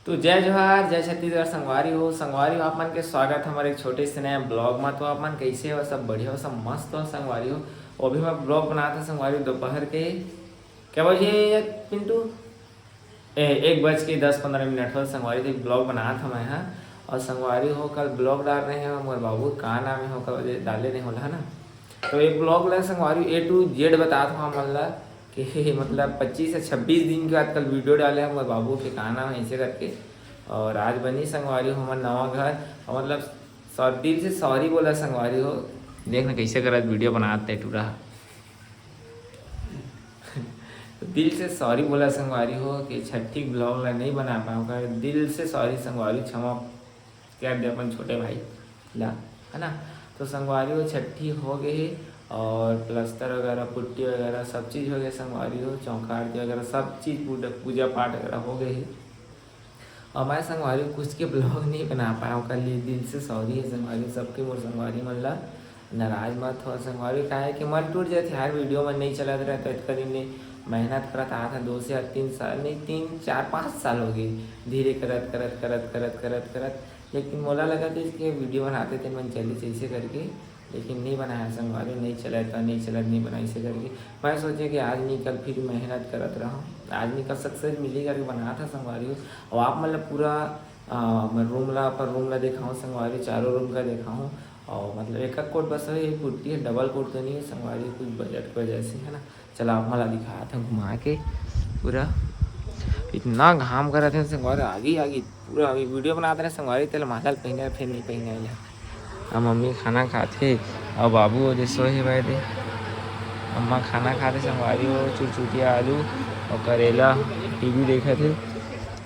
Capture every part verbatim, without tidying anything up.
तो जय जोहार, जय छत्तीसगढ़ संगवारी हो। संगवारी हो, आप मन के स्वागत हे हमर एक छोटे से नया ब्लॉग में। तो आप मन कैसे हो? सब बढ़िया हो, सब मस्त हो संगवारी हो। वो भी मैं ब्लॉग बनात हंव संगवारी हो दोपहर के, क्या बजे हे पिंटू? ए, एक बज के दस पंद्रह मिनट हो संगवारी हो, तो ब्लॉग बनात हंव मैं हा। और संगवारी हो, कल ब्लॉग डाल रहे हैं मोर बाबू, का नाम है, ओकर वजह डाले नहीं होला, है ना। तो ये ब्लॉग ला संगवारी हो A to Z बतात हंव आप मन ला कि मतलब पच्चीस से छब्बीस दिन के बाद कल वीडियो डाले हंव मोर बाबू के, का नाम है, ऐसे करके। और आज बनी संगवारी हो हमर नवा घर, और मतलब सॉ-, दिल से सॉरी बोला संगवारी हो। देख ना कैसे करत वीडियो बनात हे टूरा। तो दिल से सॉरी बोला संगवारी हो कि छठी ब्लॉग ला नहीं बना पाऊँ का। दिल से सॉरी संगवारी, क्षमा कर दे अपन छोटे भाई ला, है ना। तो संगवारी हो, छठी हो गए हे और प्लस्तर वगैरह, पुट्टी वगैरह सब चीज़ हो गए संगवारी हो, चौका आरती वगैरह सब चीज़, पूजा, पूजा पाठ वगैरह हो गए हे। और मैं संगवारी हो कुछ के ब्लॉग नहीं बना पाया हूँ, ओकर लिए दिल से सॉरी है संगवारी हो। सबके मोर संगवारी मन ला नाराज मत हो संगवारी हो, काहे कि मन टूट जाथे यार, वीडियो मन नहीं चलत रहे तो इतका दिन ले मेहनत करत आत हंव, दो से तीन साल नहीं, तीन चार पाँच साल हो गए, धीरे करत करत करत करत करत करत। लेकिन मोला लगथे इसके वीडियो बनाते तेन मन चली जैसे करके, लेकिन नहीं बनाया संगवारी हो, नहीं चला तो नहीं चला, नहीं बनाई से करके। मैं सोचे कि आज नहीं कल फिर मेहनत करत रहूँ, आज नहीं कल सक्सेस मिली करके बनात हंव संगवारी हो। और आप मतलब पूरा, आ, मैं रूम ला, अपन रूम ला देखाऊँ संगवारी हो, चारों रूम का देखाऊँ। और मतलब एक एक कोट बस है, एक पुट्टी है, डबल कोट तो नहीं है संगवारी हो, कुछ बजट की वजह से, है ना। चला आप मन ला दिखात हंव घुमा के पूरा। इतना घाम करत हे संगवारी, आगी आगी पूरा। अभी वीडियो बनात रहे संगवारी, तेला माला ल पहिने फिर नहीं पहिने ला। अब मम्मी खाना खाथे, और बाबू ओदे सोए हे भाई दे। अम्मा खाना खाथे संगवारी हो, चुरचुटिया आलू और करेला, टीवी देखत हे।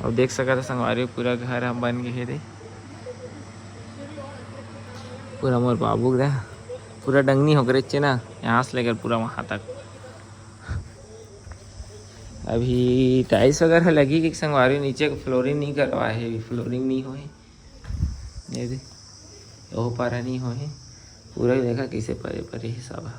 और देख सकत हे संगवारी हो, पूरा घर ह बन गए हे दे। पूरा मोर बाबू के पूरा डंगनी हो करे ना, यहाँ से लेकर पूरा वहाँ तक। अभी टाइल्स वगैरह लगी कि संगवारी, नीचे के फ्लोरिंग नहीं करवाए हे, अभी फ्लोरिंग नहीं होए। ये दे, ओह पारा नहीं होए, पूरा ही देखा कैसे परे परे हे सब।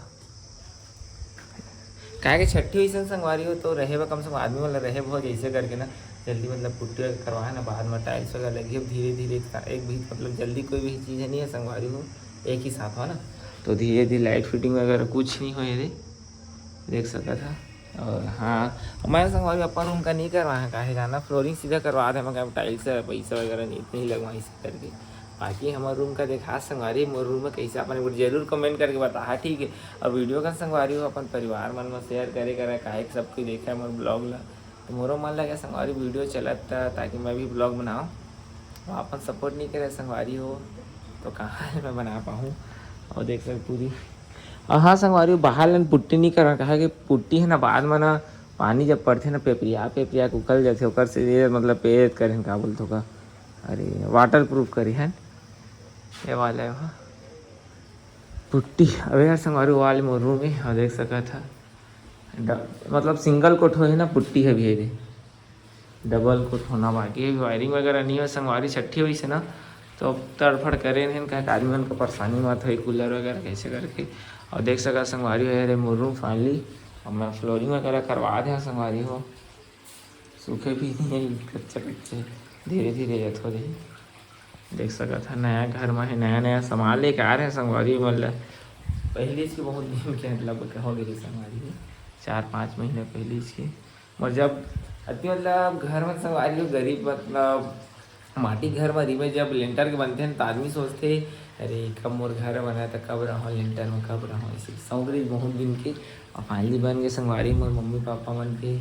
काहे कि छठी वैसन संगवारी हो तो रहे बर कम से कम आदमी वाला रहे बहुत जैसे करके ना, जल्दी मतलब पुट्टी करवाए ना, बाद में टाइल्स वगैरह लगी। अब धीरे धीरे एक सा-, एक भी मतलब जल्दी कोई भी चीज़ नहीं है संगवारी हो, एक ही साथ हो ना, तो धीरे धीरे लाइट फिटिंग वगैरह कुछ नहीं होए रे, देख सकत हा। और हाँ, मैं संगवारी अपन रूम का नहीं करवाए, काहे जाना फ्लोरिंग सीधा करवा दे, मगर टाइल्स पैसा वगैरह नहीं, नहीं लगवाई से करके। बाकी हमर रूम का देखा संगवारी, मोर रूम में कैसे अपन एक बार जरूर कमेंट करके बताहा, ठीक है। और वीडियो का संगवारी हो अपन परिवार मन में शेयर करे करा, काहे कि सब कोई देखे मोर ब्लॉग ला, तो मोरो मन लगे संगवारी वीडियो चलत ता, ताकि मैं भी ब्लॉग बनाऊँ। वो अपन सपोर्ट नहीं करे संगवारी हो, तो कहाँ ले मैं बना पाऊँ। और देख सक पूरी, और हाँ संगवारी हो, बाहर लन पुट्टी नहीं करवा, कहा कि पुट्टी है ना, बाद में ना पानी जब पड़थे ना, पेपरिया पेपरिया के उकल जाथे, ओकर से ये मतलब पेत करे का बोलथो का, अरे वाटर प्रूफ करी है ये वाला है वहाँ। पुट्टी अबे यार संगवारी वाले मोर रूम में, हाँ देख सकत हा, ड-, मतलब सिंगल कोठो है ना, पुट्टी है भी है रे, डबल कोठो ना बाकी है। वायरिंग वगैरह नहीं है संगवारी, छठी हुई से ना, तो अब तड़फड़ करे नहीं, कहे आदमी मन का परेशानी मत हो, कूलर वगैरह कैसे करके। और देख सका संगवारी है रे मोर रूम फाइनली, अब मैं फ्लोरिंग वगैरह करवा दे संगवारी हो। सूखे भी नहीं है, कच्चे कच्चे, धीरे धीरे जथो रही। देख सकत हा, नया घर में है, नया नया सामान लेके आ रहे हैं संगवारी मन ला। पहले इसके बहुत दिन के मतलब हो गए संगवारी हो, चार पाँच महीने पहले इसके। और जब अति मतलब घर में संगवारी हो, गरीब मतलब माटी घर में रिबे जब लेंटर के बनते हैं तो आदमी सोचते, अरे कब मोर घर बना तो कब रहो लेंटर में, कब रहो, ऐसे शौक रही बहुत दिन के। और फाइनली बन गए संगवारी मोर मम्मी पापा मन के,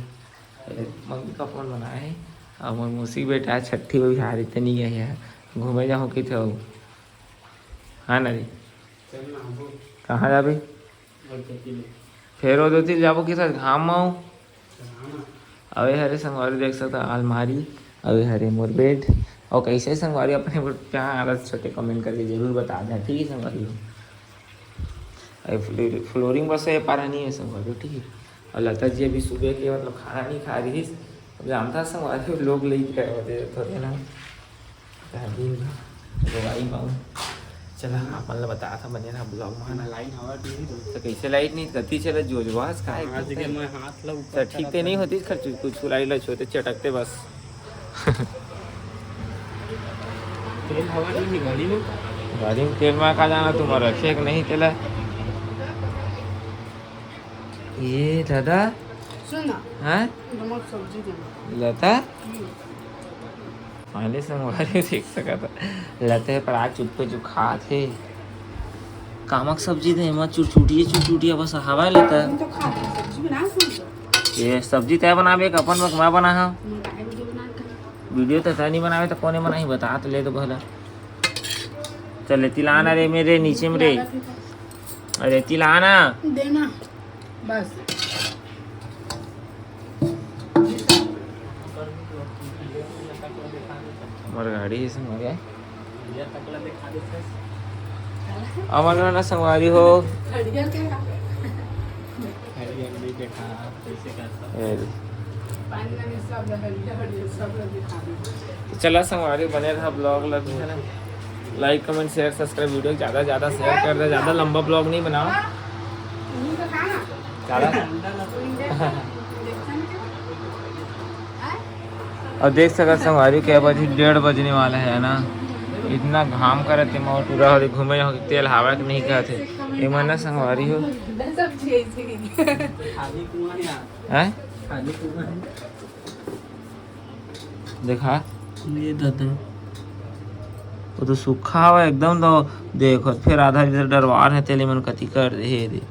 मम्मी पापा मन बनाए हे। और मोर मौसी बेटा छठी में बिहार इतने नहीं गए हैं, घूमे जाओ कि थे। हाँ ना रे, कहाँ जाबे? फेर वो दो तीन जाबो के साथ घाम में। अबे हरे संगवारी देख सकता अलमारी, अबे हरे मोर बेड। और कैसे संगवारी अपने प्यार छोटे कमेंट करके जरूर बता दें, ठीक है संगवारी हो। अरे फ्लोरिंग बस ये पारा नहीं है संगवारी, ठीक है। और लता जी अभी सुबह के मतलब खाना नहीं खा रही, अब जानता संगवारी लोग लेके आए होते थोड़े ना। दिन रोवाई पाऊँ। चला, आप मन ला बता था बने रहा ब्लॉग में ना। लाइन हवा टीवी तो तो कैसे लाइट नहीं गति चला जोजवास का है आज के मैं हाथ ला ऊपर तो ठीक ते नहीं होती खर्च कुछ लाइट ला छोटे चटकते बस। तेल हवा नहीं है गाड़ी में। गाड़ी में तेल में का जाना, तुम रखे कि नहीं तेला? ये दादा। सुन ना। हैं? नमक सब्जी देना। लता? हम्म। पहले संगवारी देख सकत ह। लते पर आज चुप्पे चुप खात हे। कामक सब्जी दे, एमा चुरचुटिया, चुरचुटिया बस हवा लता। हम तो खात हन, सब्जी बना सुन तो। ये सब्जी तय बनाबे, अपन वक्त मैं बना हा। मैं काहे वीडियो बना कर? वीडियो तो तय नहीं बनावे तो कोने बनाही, बता तो ले तो भला। चल, तिलाना रे मेरे नीचे में रे। अरे, तिलाना। देना। बस। हमर गाड़ी ही संग हो गया। अमन ना संगवारी हो। ए, तो चला संगवारी, बने रहा ब्लॉग ला भी, है ना? लाइक, कमेंट, शेयर, सब्सक्राइब, वीडियो ज्यादा ज्यादा शेयर कर दे, ज्यादा लंबा ब्लॉग नहीं बनाओ। ज्यादा। और देख सकत संगवारी के बजे डेढ़ बजने वाला है ना, इतना घाम करत हे, मोर टूरा हो घूमे हो, तेल हवा के नहीं कहत हे। एमन ना संगवारी हो। हैं? देखा। ये दादा। वो तो सूखा हवा एकदम, तो देखो, फिर आधा लीटर डरवार है, तेल मन कति कर दे हे रे।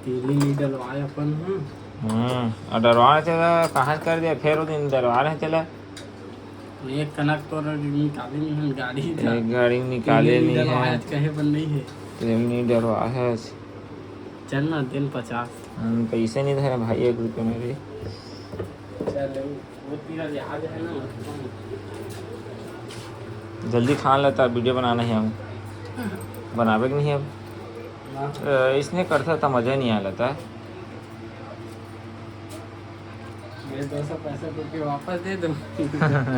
तेली नहीं डलवाए अपन, हाँ। हम्म, और डरवार है तेला, कहाँ कर दिया? फिर वो दिन डरवार है तेला। एक कनक तो निकाले नहीं है, गाड़ी था। एक गाड़ी निकाले तेली नहीं डलवाए है। आज कहे पर नहीं है। तेल नहीं डरवा है आज। चल ना, दिन पचास। हम पैसे नहीं धरे भाई, एक रुपये में भी। चल, वो तेरा याद है ना। जल्दी खान लेता, वीडियो बनाना है हम। बनावे के नहीं अब। ना। अ, इसने करता था, मजा नहीं आ लेता। ये दो सौ पैंसठ रुपये वापस दे दो।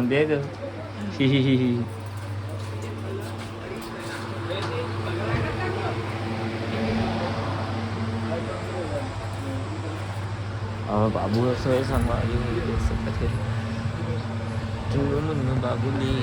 दे दो। और बाबू ह सोए संगवारी हो, देख सकत हे। टुनु मुन्नु बाबू ली।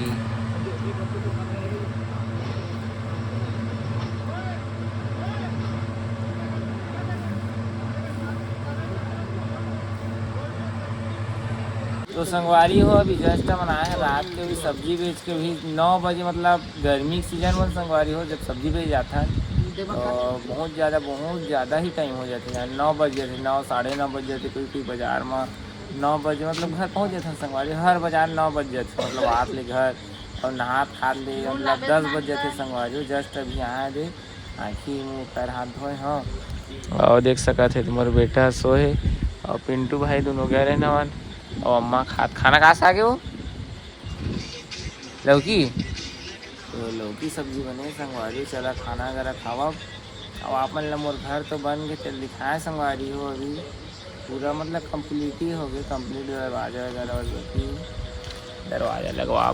तो संगवारी हो, अभी just हमन आए हैं रात के, अभी सब्जी बेच के भी नौ बजे, मतलब गर्मी के सीजन में संगवारी हो, जब सब्जी बेच जाता है तो बहुत ज़्यादा, बहुत ज़्यादा ही टाइम हो जाता है। नौ बज जाते, नौ, साढ़े नौ बज जाते, कोई कोई बाजार में नौ बजे मतलब घर पहुँच जाते हैं संगवारी, हर बाजार नौ बज जाते, मतलब आत ले घर और नहात खात ले मतलब दस बज जाते संगवारी हो। Just अभी आए दे, आँखी मुँह पैर हाथ धोए हो। और देख सकत हे तुम्हारे बेटा सोए और पिंटू भाई दोनों गए रहे नवान। और अम्मा खात, खाना कहाँ से आगे वो? लौकी? तो लौकी सब्जी बने संगवारी, चला खाना वगैरह खावा। अब आपन ला मोर घर तो बन के चल दिखाए संगवारी हो, अभी पूरा मतलब complete ही हो गए, complete दरवाजा वगैरह और लौकी दरवाजा लगवा।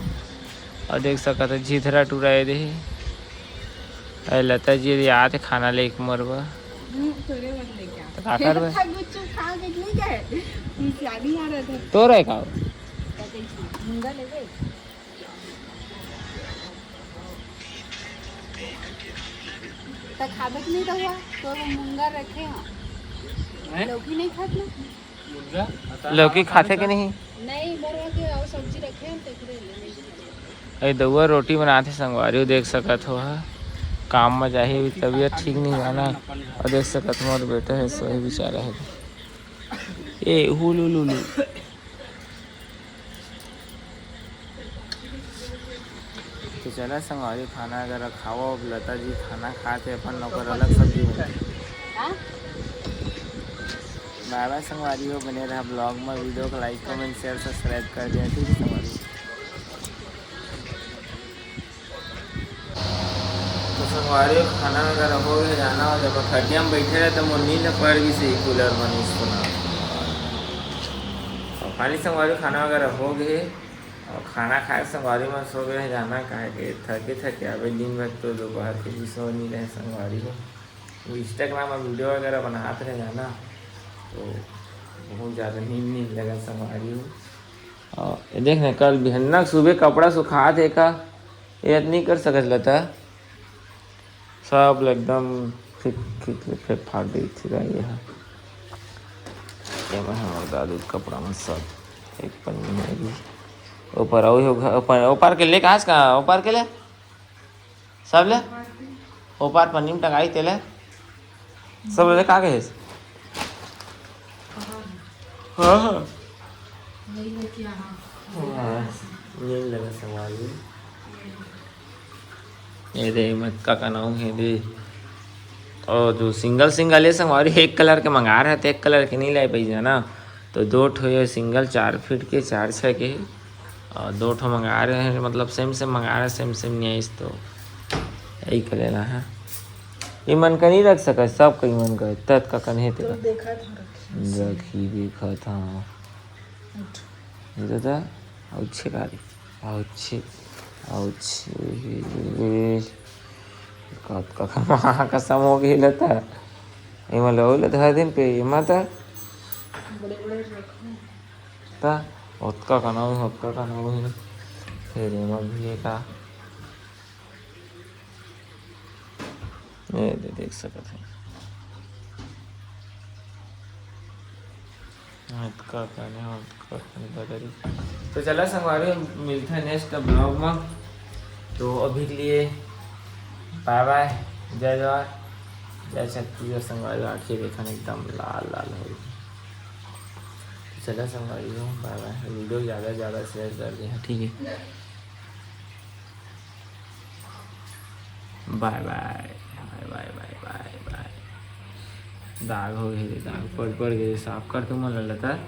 और देख सकत हो झिथरा टुराए दे। अरे लता जी, यदि आते खाना लेके मोर बर। हम्म, तोरे बर लेके आ। तो का करबे? था गुच्चू खा के नहीं गए। तू सियानी आ रहा था। तो रहे खाओ। मुंगा लेबे? त खाबे के नहीं रहुआ? तो वो मुंगा रखे हैं। हैं? लौकी नहीं खात ना? मुंगा? लौकी खाथे के नहीं? नहीं, बरुआ के और सब्जी रखे हैं, तेकरे लिए नहीं खाते। अरे दउआ रोटी बनाथे संगवारी हो, देख सकत हो हा। काम में जाही, अभी तबीयत ठीक नहीं बा ना। और देख सकत हो, मोर बेटा है, सोए बेचारा है। ए, हुलुलुलु। तो चला संगवारी, खाना वगैरह खाओ। अब लता जी खाना खाते अपन, ओकर अलग सब्जी बनते। हाँ? बाय बाय संगवारी हो, बने रहा ब्लॉग में। वीडियो को लाइक, कमेंट, शेयर, सब्सक्राइब कर दिया, ठीक है संगवारी। तो संगवारी हो, खाना वगैरह हो गया, जाना हो, जब खटिया में बैठे रहे तो मोर नींद पड़ गई से कूलर में नहीं सुना। और खाली संगवारी हो, खाना वगैरह हो गए और खाना खाए संगवारी में सो गए, जाना काहे के थके थके आवे दिन भर, तो दोपहर के भी सो नहीं रहे संगवारी हो। वो Instagram में वीडियो वगैरह बनाते रहे जाना, तो बहुत ज़्यादा नींद नहीं लगा संगवारी हो। अउ ये देख ना, कल बिहन्ना के सुबह कपड़ा सुखात हे का, ये नहीं कर सकत लता, सब ल एकदम खींच खींच ले फेंक फाड़ देथे गा ये ह। ये मैं हमर दादू के कपड़ा मन सब एक पन्नी में भी। ओपार अउ हो घ-, ओपार, ओपार के ले कहाँ से कहाँ? ओपार के ले? सब ले? ओपार पन्नी में टंगाई तेले? सब ले का कहेस? हाँ, हाँ। हाँ, नींद लगा संभाल। ये दे, मत का का नाम हे दे। और जो सिंगल सिंगल हे संगवारी, एक कलर के मंगा रहे थे, एक कलर के नहीं लाई पाई ना, तो दो ठो ये सिंगल चार फीट के, चार छः के, और दो ठो मंगा रहे हैं, मतलब सेम सेम मंगा रहे, सेम सेम नहीं आइस तो यही कर लेना है। ये मन का नहीं रख सका, सब का मन का तत का कन हे तो तेरा। देखा था, रखी। रखी देखा था। उठ। ये दादा, अच्छे गाड़ी, अच्छे, अच्छे। कत का कमा कसम हो गई लता। ये मतलब धर दिन पे ये माता। बड़े बड़े रखो। ता, ओतका का नाम है, ओतका का नाम है। फिर एमा भी हे का? ये दे, देख सकत हे। ओतका का नाम, ओतका का नाम बदल। तो चला संगवारी, मिलते हैं नेक्स्ट ब्लॉग में। तो अभी के लिए बाय बाय, जय जोहार, जय छत्तीसगढ़। संगवारी, आँखी देखन एकदम लाल लाल हो गई। चला संगवारी हो, बाय बाय। वीडियो ज़्यादा से ज़्यादा शेयर कर देहा, ठीक है? बाय बाय, बाय बाय, बाय बाय, बाय। दाग हो गए, दाग पड़ पड़ गए, साफ कर तुम लता।